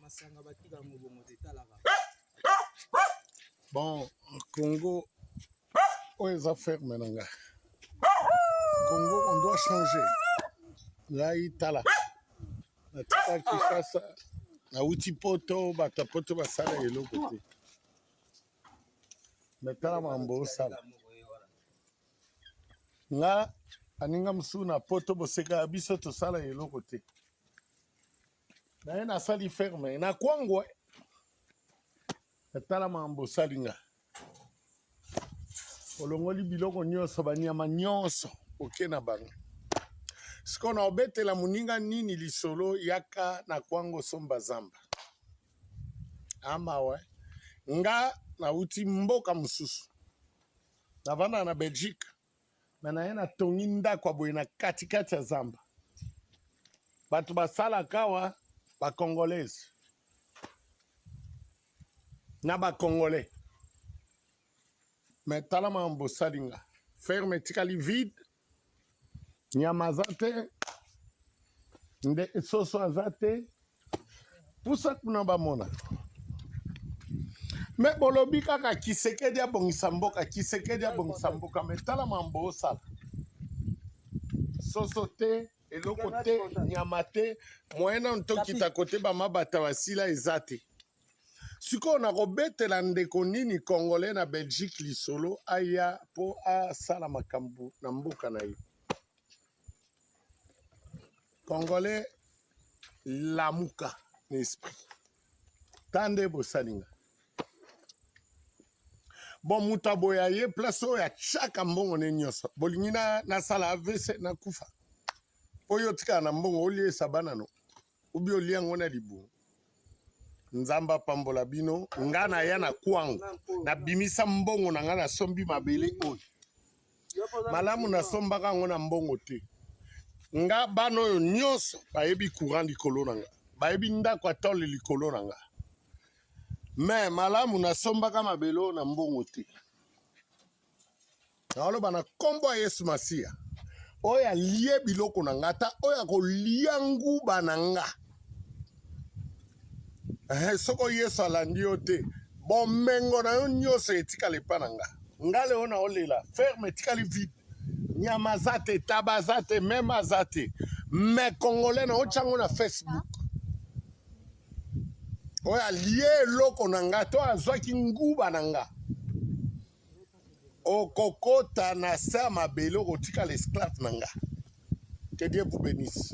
Masanga batika yango bongo te talaka. Bon, Congo oyo eza ferme na ngai. Congo on doit changer. Ngai tala natika Kinshasa nauti poto bato ya poto basala eloko te me tala makambo osala nga baninga mosusu na poto bosekaka biso tosala eloko te naye nasali ferme na kwangwa tala makambo osali nga olongoli biloko nyonso banyama nyonso oke na bango sikoyo na obetela moninga nini lisolo yaka na kwango somba zamba amawa nga nauti mboka mosusu navandaka na belgique me naye natongi ndako ya boye na katikati ya zamba bato basalaka awa bacongolaise na bacongolais me tala makambo bosali nga ferme etikali vide nyama aza te nde soso aza te pusa kuna bamona me bolobi kaka kisekedi abongisa mboka kisekedi abongisa mboka me tala mambo osala soso te eloko te nyama te moyen nanu tokita kote bamabata basila eza te sikoyo nakobetela ndeko nini congolais na belgique lisolo aya mpo asala makambo na mboka na ye congolais lamuka na esprit ta nde bosali nga bon moto aboya ye place oyo atiaka mbongo ne nyonso bolingi nasala avc nakufa mpo yo otikala na mbongo oliesa bana no ubi olia yango na libumu nzambe apambola bino nga naya na kwango nabimisa mbongo na nga nasombi mabele oyo malamu nasombaka yango na mbongo te nga bana oyo nyonso bayebi courant likolo na nga bayebi ndako ya tole likolo na nga me malamu nasombaka mabele oyo na mbongo te naoloba na nkombo ya yesu masiya oyo alie biloko na nga ata oyo akolia nguba na nga eh, soko yesu alandi yo te bomengo na yo nyonso etikala epa na nga nga leo na olela ferme etikali vide nyama aza te taba aza te meme aza te me congolais na otyango na facebook oyo alie eloko na nga to azwaki nguba na nga okokota na se ya mabele okotikala esclave na nga que dieu vous bénisse.